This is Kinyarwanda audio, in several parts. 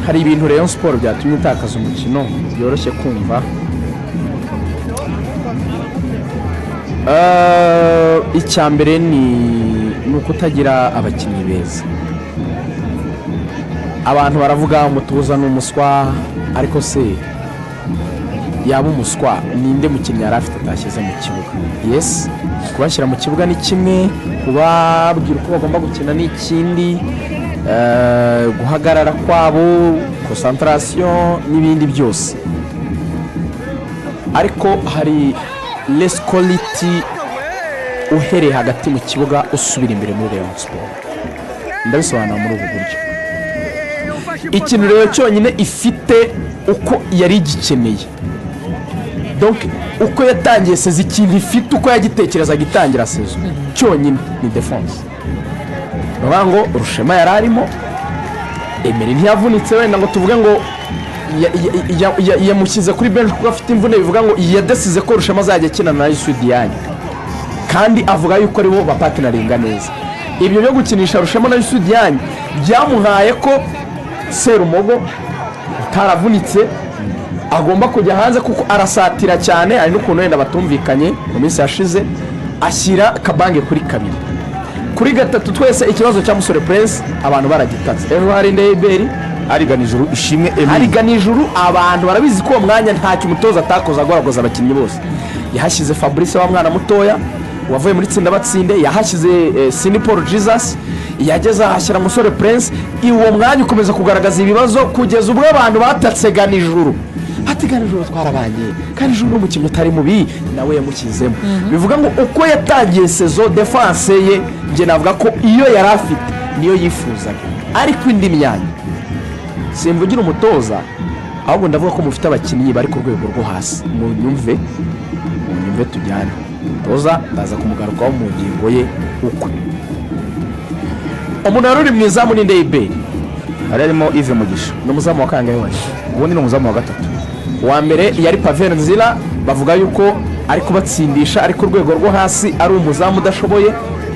Hari ibintu Rayon Sport byatumye itakaza umukino byoroshye kumva. Icya mbere ni ukutagira abakinnyi beza. Abantu baravuga umutoza ni umuswa, ariko se yaba umuswa ninde mukinnyi yari afite atashyize mu kibuga? Yes, kubashyira mu kibuga ni kimwe, kubabwira uko bagomba gukina ni ikindi, guhagarara kwabo, concentration n'ibindi byose. Ariko hari less quality uhereye hagati mu kibuga usubira imbere muri Rayon Sport. Ndabisobanura muri ubu buryo. Ikintu rero cyonyine ifite uko yari igikeneye, donc uko yatangiye saison, ikintu ifite uko yagitekerezaga itangira saison cyonyine ni défense. Ni ukuvuga ngo Rushema yari arimo, Emery ntiyavunitse wenda ngo tuvuge ngo yamushyize kuri bench kuko afite imvune, bivuga ngo yadesize ko Rushema azajya akina na Youssou Diagne, kandi avuga yuko aribo bapartneringa neza. Ibyo byo gukinisha Rushema na Youssou Diagne byamuhaye ko Serumogo utaravunitse agomba kujya hanze kuko arasatira cyane. Hari n'ukuntu wenda batumvikanye mu minsi yashize, ashyira Kabange kuri kabiri. Kuri gatatu twese ikibazo cya Musore Prince abantu baragitatse. Ejo hari Ndeberi Arigana ijuru Ishimwe Emile, Arigana ijuru, abantu barabizi ko uwo mwanya ntacyo umutoza atakoze agoragoza abakinnyi bose. Yahashyize Fabrice wa mwana mutoya wavuye muri tsinda batsinde, yahashyize Sini Paul Jesus, yageze ahashyira Musore Prince. Uwo mwanya ukomeza kugaragaza ibibazo kugeza ubwo abantu batatse Ganijuru, ati Ganijuru twarabanye, Ganijuru ni umukinnyi utari mubi, nawe yamushyizemo. Bivuga ngo uko yatangiye saison, défense ye njye navuga ko iyo yari afite niyo yifuzaga. Ariko indi myanya simvugira umutoza, ahubwo ndavuga ko mufite abakinnyi bari ku rwego rwo hasi. Munyumve, munyumve tujyane. Umutoza ndaza kumugarukaho mu ngingo ye ukwe. Umuntu wari uri mu izamu ni Ndeyiberi. Hari harimo Yves Mugisha. Ni umuzamu wa kangahe wari? Ubundi ni umuzamu wa gatatu. Uwa mbere yari Pavel Nzira, bavuga yuko ari kubatsindisha ari ku rwego rwo hasi, ari umuzamu udashoboye,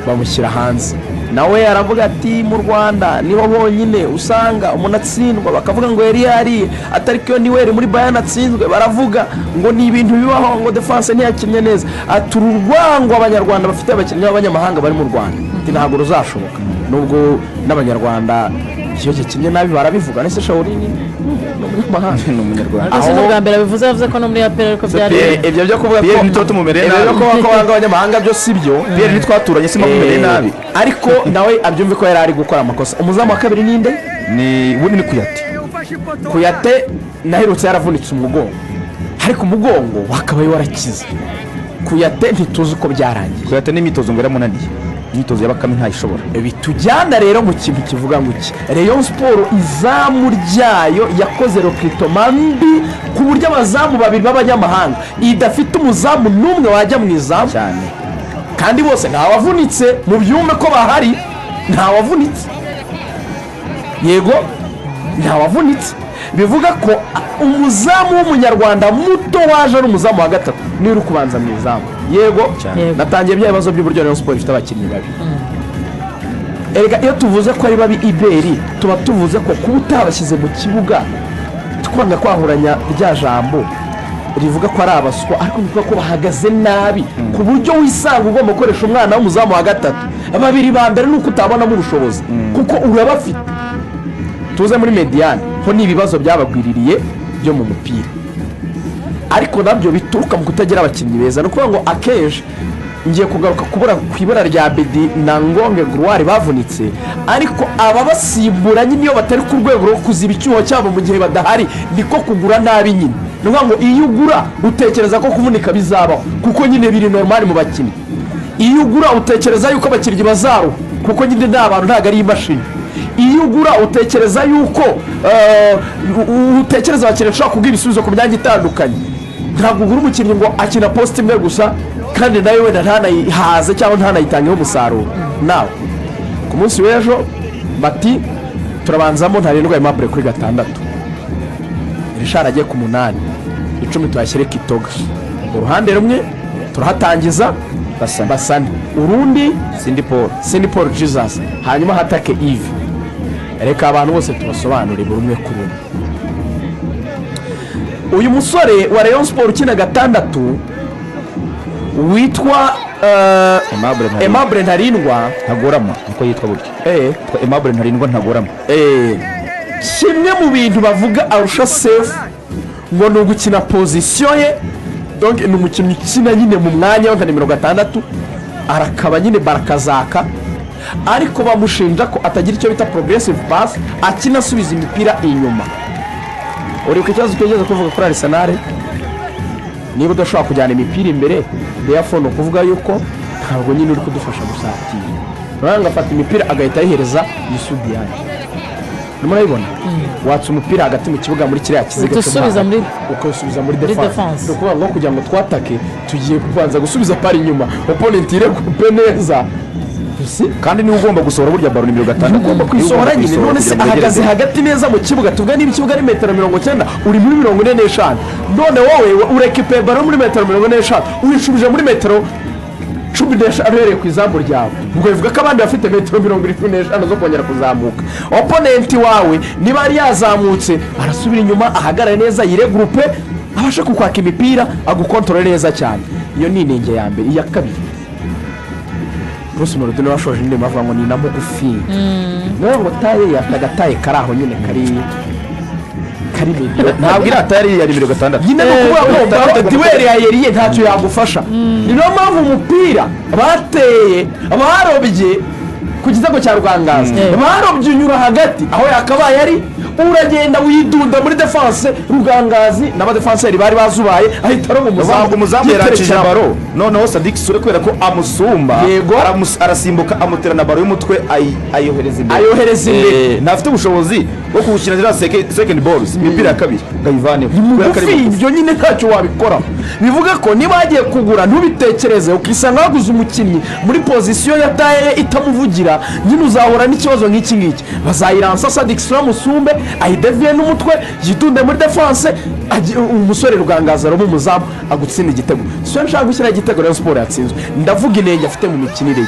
bamushyira hanze. Nawe aravuga ati mu Rwanda niho bonyine usanga umuntu atsindwa bakavuga ngo yari yariye, atari ko niwe muri Bayern atsinzwe baravuga ngo ni ibintu bibaho, ngo défense ntiyakinnye neza. Ati urwango abanyarwanda bafite abakinnyi b'abanyamahanga bari mu Rwanda, ati ntabwo ruzashoboka, nubwo n'abanyarwanda iyo yakinnye nabi barabivuga. Nese Shaolin ni umunyamahanga? Ni umunyarwanda. Ariko si n'ubwa mbere abivuze, yavuze ko no muri APR ariko byari. Ibyo byo kuvuga ko Pierre ntituba tumumereye ibyo byo nabi. kuvuga ko banga abanyamahanga byo si byo. Pierre ntitwaturanye, simamumereye nabi. Ariko nawe abyumve ko yari ari gukora amakosa. Umuzamu wa kabiri ninde? Ni ubundi ni Kuyate. Kuyate naherutse yaravunitse umugongo, ariko umugongo wakabaye warakize. Kuyate ntituzi uko byarangiye. Kuyate n'imyitozo ngo yaramunaniye, imyitozo ya Bakame ntayishobora. Bitujyana rero mu kintu kivuga ngo iki: Rayon Sport izamu ryayo yakoze recrutement mbi, ku buryo abazamu babiri b'abanyamahanga idafite umuzamu n'umwe wajya mu izamu cyane. Kandi bose ntawavunitse, mu byumve ko bahari ntawavunitse. Yego, ntawavunitse, bivuga ko umuzamu w'umunyarwanda muto waje ari umuzamu wa gatatu niwe uri kubanza mu izamu. Yego. Yego. Natangiye bya bibazo by'uburyo Rayon Sport ifite abakinnyi babi. Erega iyo tuvuze ko ari babi iberi, tuba tuvuze ko kuba utabashyize mu kibuga, twanga kwahuranya rya jambo rivuga ko ari abaswa, ariko ni ukuvuga ko bahagaze nabi ku buryo wisanga ugomba gukoresha umwana w'umuzamu wa gatatu. Babiri ba mbere ni uko utabonamo ubushobozi kuko urabafite. Tuze muri médiane, ho ni ibibazo byabagwiririye byo mu mupira, ariko nabyo bituruka mu kutagira abakinnyi beza. Ni ukuvuga ngo akenshi ngiye kugaruka kubura ku ibara rya Bedi na Ngonge Gloire bavunitse, ariko ababasimbura nyine iyo batari ku rwego rwo kuziba icyuho cyabo mu gihe badahari, niko kugura nabi nyine. Ni ukuvuga ngo iyo ugura utekereza ko kuvunika bizabaho, kuko nyine biri normal mu bakinnyi. Iyo ugura utekereza yuko abakinnyi bazaruha, kuko nyine ni abantu, ntabwo ari imashini. Iyo ugura utekereza yuko utekereza abakinnyi bashobora kuguha ibisubizo ku myanya itandukanye. Ntabwo ugura umukinnyi ngo akina poste imwe gusa, kandi nawe wenda ntanayihaze cyangwa ntanayitangeho umusaruro. Nawe ku munsi w'ejo bati turabanzamo Ntarindwa Aimable kuri gatandatu, Richard agiye ku munani, 10 tuhashyire Kitoga. Uruhande rumwe turahatangiza Basane. Basane, urundi Sindi Paul. Sindi Paul Jesus, hanyuma hatake Yves. Reka abantu bose tubasobanure buri umwe kuri umwe. Uyu musore wa Rayon Sport ukina gatandatu witwa Aimable Ntarindwa. Aimable Ntarindwa. Ntagorama niko yitwa burya. Yitwa Aimable Ntarindwa Ntagorama. Kimwe mu bintu bavuga arusha Sefu ngo ni ugukina position ye. Donc ni umukinnyi ukina nyine mu mwanya we nka nimero 6, arakaba nyine barakazaka, ariko bamushinja ko atagira icyo bita progressive pass, akina asubiza imipira inyuma. Uribuka ikibazo twigeze kuvuga kuri Arsenal? Niba udashobora kujyana imipira imbere, therefore ni ukuvuga yuko ntabwo nyine uri kudufasha gusatira. Urabona afata imipira agahita ayihereza Youssou Diagne. Murabibona? Watsa umupira hagati mu kibuga muri kiriya kiziga Uhita cyo usubiza hagati. Muri Ukawusubiza muri muri defense. defense. Ni ukuvuga ngo kugira ngo twatake tugiye kubanza gusubiza pari inyuma, opponent iregroupe neza. Si? Kandi niwe ugomba gusohora burya ballon, nimero 6. Ugomba kuyisohora nyine. None se ahagaze hagati neza mu kibuga, tuvuge niba ikibuga ari metero 90, uri muri 45, none wowe urécupère ballon muri metero 45, uyishubije muri metero 15 uhereye ku izamu ryawe. Ubwo bivuga ko abandi bafite metero 75 zo kongera kuzamuka. Opponent wawe niba yari yazamutse, arasubira inyuma, ahagarare neza, yiregroupe, abashe kukwaka imipira, agukontorore neza cyane. Iyo ni inenge ya mbere. Iya kabiri, Bruce Melody niwe washoje indirimbo avuga ngo ni na mugufi, niyo ngo taille ye, afite agataille kari aho nyine kari mediocre. Ntabwo irata yari iya nimero 6. Nyine ni ukuvuga ngo duel aérien ntacyo yagufasha. Ni nayo mpamvu umupira bateye, barobye ku gitego cya Rugangaza, barobye unyura hagati aho yakabaye ari, uragenda widunda muri défense. Rugangazi n'abadefanseri bari bazubaye, ahita aroba umuzamu. Umuzamu yarakije Yiterekera. ballon, noneho Sadik Sule kubera ko amusumba, arasimbuka amuterana ballon y'umutwe, ayohereza imbere. Ayohereza imbere. Ntafite ubushobozi bwo kuwukina ziriya second balls, imipira ya kabiri, ngo ayivaneho kubera ko ari mugufi. mugufi. Ibyo nyine ntacyo wabikoraho. Bivuga ko niba wagiye kugura ntubitekereze, ukisanga waguze umukinnyi muri position ya taille itamuvugira, nyine uzahura n'ikibazo nk'iki ngiki. Bazayiransa Sadik Sule musumbe, ayideviye n'umutwe, yitunde muri défense, umusore Rugangaza aroba umuzamu, agutsinda igitego. Si nshaka gushyira igitego Rayon Sport yatsinzwe, ndavuga inenge afite mu mikinire ye,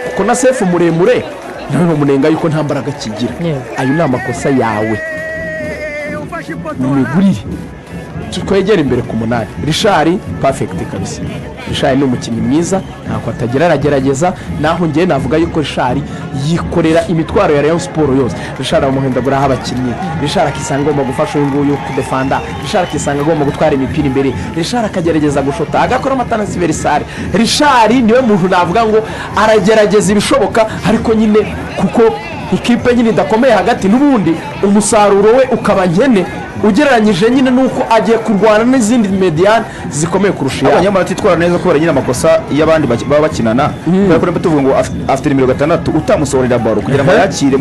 kuko na Sefu muremure nawe bamunenga yuko nta mbaraga akigira. Ayo ni amakosa yawe mu migurire. Twegere imbere ku 8, Richard, perfect kabisa. Richard ni umukinnyi mwiza, ntako atagira, aragerageza. Naho ngewe navuga yuko Richard yikorera imitwaro ya Rayon Sport yose. Richard amuhindaguraho abakinnyi, Richard akisanga agomba gufasha uyu nguyu kudefanda, Richard akisanga agomba gutwara imipira imbere, Richard akagerageza gushota, agakora amatransversale. Richard niwe muntu navuga ngo aragerageza ibishoboka, ariko nyine kuko ikipe nyine idakomeye hagati, n'ubundi umusaruro we ukaba nkene ugereranyije nyine n'uko agiye kurwana n'izindi médiane zikomeye kurusha iyabo. Abanyamara atitwara neza kubera nyine amakosa y'abandi baba bakinana, kubera ko niba tuvuga ngo afite nimero 6, utamusohorera ballon kugira ngo ayakire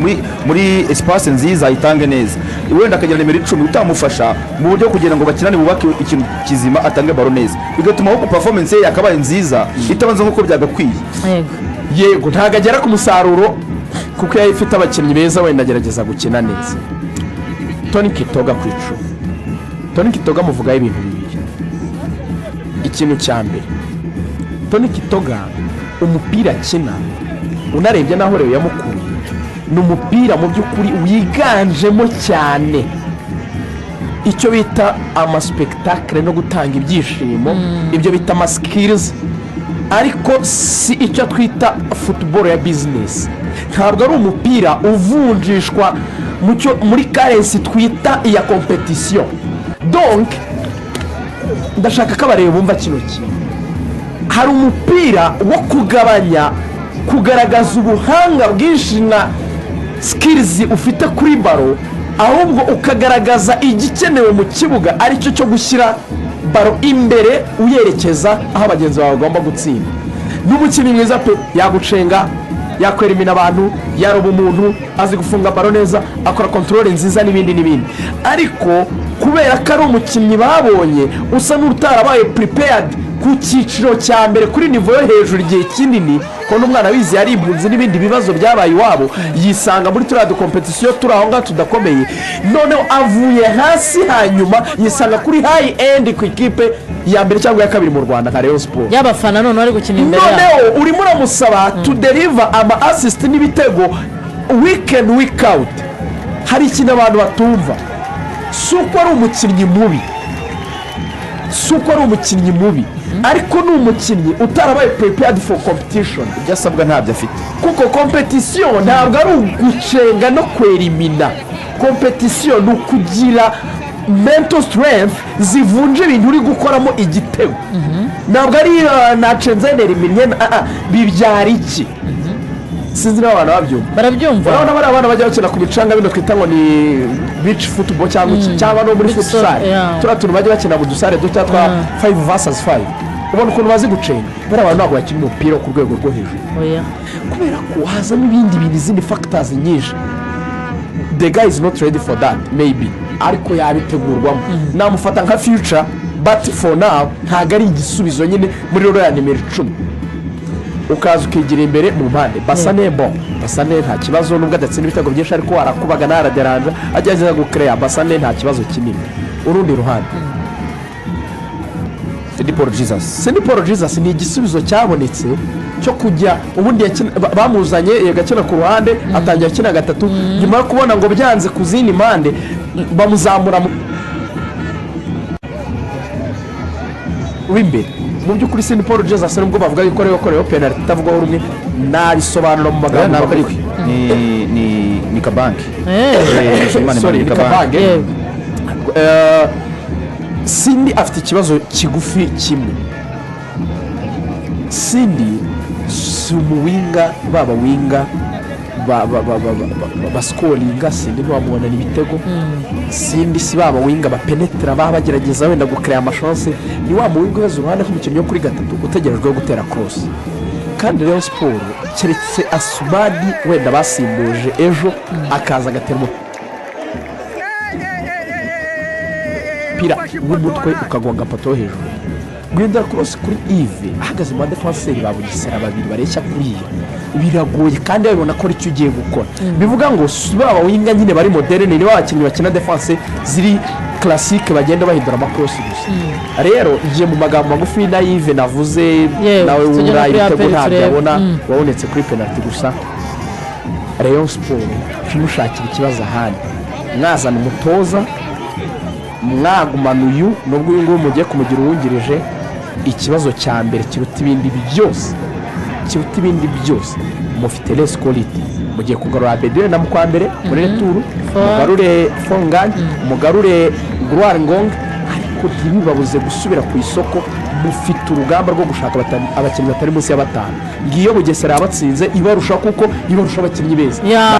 muri espace nziza, ayitange neza, wenda akagira nimero 10 utamufasha mu buryo kugira ngo bakinane bubake ikintu kizima, atange ballon neza, bigatuma ahubwo performance ye yakabaye nziza itabanza nk'uko byagakwiye. Yego, ntabwo agera ku musaruro kuko iyo ifite abakinnyi beza wenda agerageza gukina neza. Tony Kitoga ku 10, Tony Kitoga muvugaho ibintu bibiri. Ikintu cya mbere, Tony Kitoga umupira akina, unarebye n'aho rero yamukuye, ni umupira mu by'ukuri wiganjemo cyane icyo bita amaspectacle no gutanga ibyishimo, ibyo bita amaskills, ariko si icyo twita football ya business. Ntabwo ari umupira uvunjishwa mu cyo muri currency twita iya compétition. Donc ndashaka ko abareba bumva kino kintu. Hari umupira wo kugabanya kugaragaza ubuhanga bwinshi na skills ufite kuri ballon, ahubwo ukagaragaza igikenewe mu kibuga, aricyo cyo gushyira ballon imbere uyerekeza aho abagenzi bawe bagomba gutsinda. N'umukinnyi mwiza pe, yagucenga, yakwerimina abantu, yaroba umuntu, azi gufunga ballon neza, akora contrôle nziza n'ibindi n'ibindi, ariko kubera ko ari umukinnyi babonye usa n'utarabaye prepared ku cyiciro cya mbere, kuri niveau yo hejuru igihe kinini, ko n'umwana wize yaribunze n'ibindi bibazo byabaye iwabo, yisanga muri turiya ducompétition turi aho ngaho tudakomeye, noneho avuye hasi, hanyuma yisanga kuri high end ku ikipe ya mbere cyangwa iya kabiri mu Rwanda nka Rayon Sport. Y'abafana, noneho ari gukina imbere yabo. Noneho urimo uramusaba to deliver ama assist n'ibitego. Week in, week out, hari ikintu abantu batumva. Si uko ari umukinnyi mubi, si uko ari umukinnyi mubi, ariko ni umukinnyi utarabaye prepared for competition. Ibyo asabwa ntabyo afite. Kuko competition ntabwo ari ugucenga no kwerimina. Competition ni ukugira mental strength zivunja ibintu uri gukoramo igitego. Ntabwo ari nacenze neriminnye, bibyara iki? Sinzi niba abantu babyumva. Barabyumva. Urabona bariya bana bajya bakina ku micanga, bino twita ngo ni beach football cyangwa iki, cyangwa no muri Beach futsal, soccer, yeah. turiya tuntu bajya bakina mu dusare duto twa 5 versus 5, ubona ukuntu bazi gucenga. Bariya bantu ntabwo bakina umupira wo ku rwego rwo hejuru, Oya. kubera ko hazamo ibindi bintu, izindi factors nyinshi. The guy is not ready for that maybe, ariko yabitegurwamo. Namufata nka future, but for now ntabwo ari igisubizo nyine muri role ya nimero 10. Ukaza ukigira imbere mu mpande Basane. Bo Basane nta kibazo, nubwo adatsinda ibitego byinshi, ariko arakubaga, araderanja, agerageza gukereya. Basane nta kibazo kinini. Urundi ruhande, Sindi Paul Jesus. Sindi Paul Jesus ni igisubizo cyabonetse cyo kujya ubundi bamuzanye yego akina ku ruhande, atangira akina gatatu. Nyuma yo kubona ngo byanze ku zindi mpande, bamuzamura w'imbere. Mu by'ukuri Sindi Paul Jesus, nubwo bavuga yuko ariwe wakoreweho penalty itavugwaho rumwe, nabisobanura mu magambo Ntabwo ari magufi. we, ni Kabange. Sorry, ni Kabange. Yego. Sindi afite ikibazo kigufi kimwe. Sindi si umuwinga, baba winga basikoringa, Sindi ntiwamubonana ibitego. Sindi si baba winga bapenetera, baba bagerageza wenda gukereya amashanse. Ni wa muwinga uheze uruhande nk'umukinnyi wo kuri gatatu utegerejweho gutera cross. Kandi Rayon Sport, keretse Asumani wenda basimbuje ejo akaza agatera umupira w'umutwe ukagonga pato yo hejuru, guhindura cross kuri Yves ahagaze mu badefanseri ba Bugesera babiri bareshya kuriya biragoye, kandi babibona ko aricyo ugiye gukora. Bivuga ngo si ba bawinga nyine bari moderne, ni ba bakinnyi bakina defense ziri classique, bagenda bahindura amakrosi gusa. Rero ngiye mu magambo magufi na Yves navuze, Yewe, nawe tujye no wura kuri ibitego APR ntabyo turebe. abona, wabonetse kuri penalty gusa. Rayon Sport ntimushakire ikibazo ahandi, mwazana umutoza, mwagumana uyu, nubwo uyu nguyu mugiye kumugira uwungirije. Ikibazo cya mbere kiruta ibindi byose, kiruta ibindi byose, mufite less quality. Mugiye kugarura Abedure na Mukwambere muri retour, mugarure Fongani, mugarure Gloire Ngong, ariko ntibibabuze gusubira ku isoko. Mufite urugamba rwo gushaka abakinnyi batari munsi ya batanu. Ngiyo Bugesera yabatsinze ibarusha, kuko ibarusha abakinnyi beza. Ya.